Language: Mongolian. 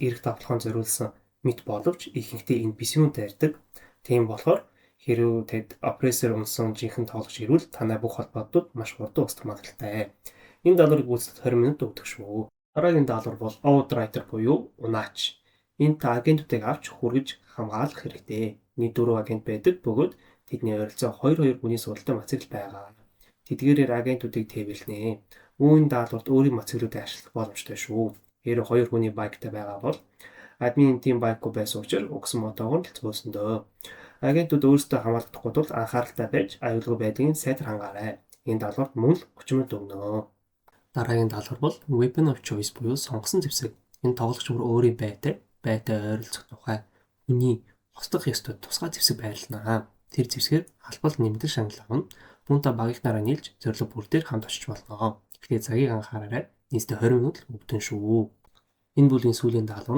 Эрх давталгаанд зориулсан мэт боловч ихэнхдээ NPC-үүд дайрдаг. Тийм болохоор хэрвээ тэд Oppressor унсан жинхэнэ тоглогч ирвэл танай бүх холбоотууд маш хурдан устдах магадлалтай. Энэ даалгаврыг гүйцэтгэхэд 20 минут өгдөг шүү. Дараагийн даалгавар бол Outrider буюу унаач. Энд та агентуудыг авч хүргэж хамгаалах хэрэгтэй. Нийт дөрвөн агент байдаг бөгөөд тэдний ойролцоо 2 2 хүний суудалтай мотоцикл байгаа. Тэдгээрээр агентуудыг тээвэрлэнэ. Үүн даалгаварт өөрийн мотоциклүүдийг ашиглах боломжтой шүү. Хэрэв хоёр хүний bike тай байгаа бол админ team bike гүй байсан учраас угсан мотог нь л зөөсөн дөө. Агентууд өөрсдөө хамгаалахдаггүй тул анхааралтай байж аюулгүй байдлыг сайтар хангаарай. Энэ даалгаварт мөн л 30 минут өгнө. Дараагийн даалгавар бол Weapon of Choice буюу сонгосон зэвсэг. Энэ тоглогч бүр өөрийн байтай ойролцох тухай хүний хослох ёстой тусгай зэвсэг байрлана. Тэр зэвсгээр албал нэмэлт шагнал авна. Мөн та багийнхнаараа нийлж зорилго бүр дээр хамт очиж болно. Тэгэхээр цагийг анхаараарай. Нийтдээ 20 минут л өгдөн шүү. Энэ бүлгийн сүүлийн даалгавар